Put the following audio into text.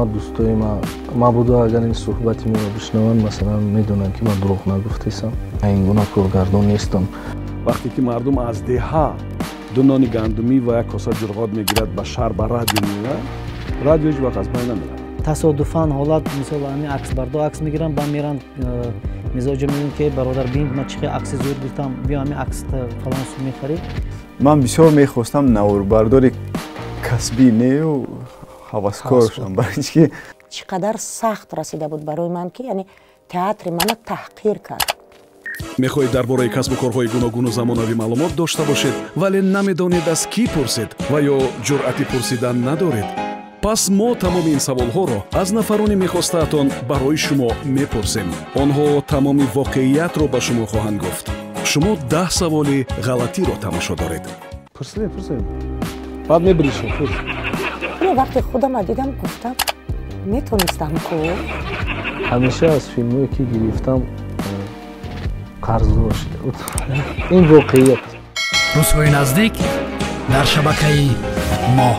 Ҳама дӯстои ман мабодо агар ин суҳбати моро бишнаванд, масалан, медонанд, ки ман дурӯғ нагуфтесам, ин гуна коргардон нестам. Вақте ки мардум аз деҳа ду нони гандумӣ ва як коса ҷурғот мегирад, ба шаҳр ба радио меояд, радио ҳеҷ вақт аз байн намеравад. Тасодуфан ҳолат, мисол, ҳамин аксбардор акс мегиранд, ба меранд мизоҷа, мегӯянд, ки бародар, бин, ман чӣ хел акси зуд гирифтам, биё, ҳамин акс фалон сум мехарӣ. Ман бисёр мехостам наворбардори касбӣ нею ҳаваскор шудам, барои ки Чӣ қадар сахт расида буд барои ман, ки яъне театри мана таҳқир кард. Мехоҳед дар бораи касбу корҳои гуногуну замонавӣ маълумот дошта бошед, вале намедонед, аз кӣ пурсед ва ё ҷуръати пурсидан надоред? Пас мо тамоми ин саволҳоро аз нафарони мехостаатон барои шумо мепурсем. Онҳо тамоми воқеиятро ба шумо хоҳанд гуфт. Шумо 10 саволи ғалатиро тамошо доред. Пурсидем, пурсидем, баъд мебиришем, пурс. Вақте худама дидам, гуфтам, метонистам ку. Ҳамеша аз филмое, ки гирифтам, қарздор шуда буд, ин воқеият. Рӯзҳои наздик дар шабакаи мо.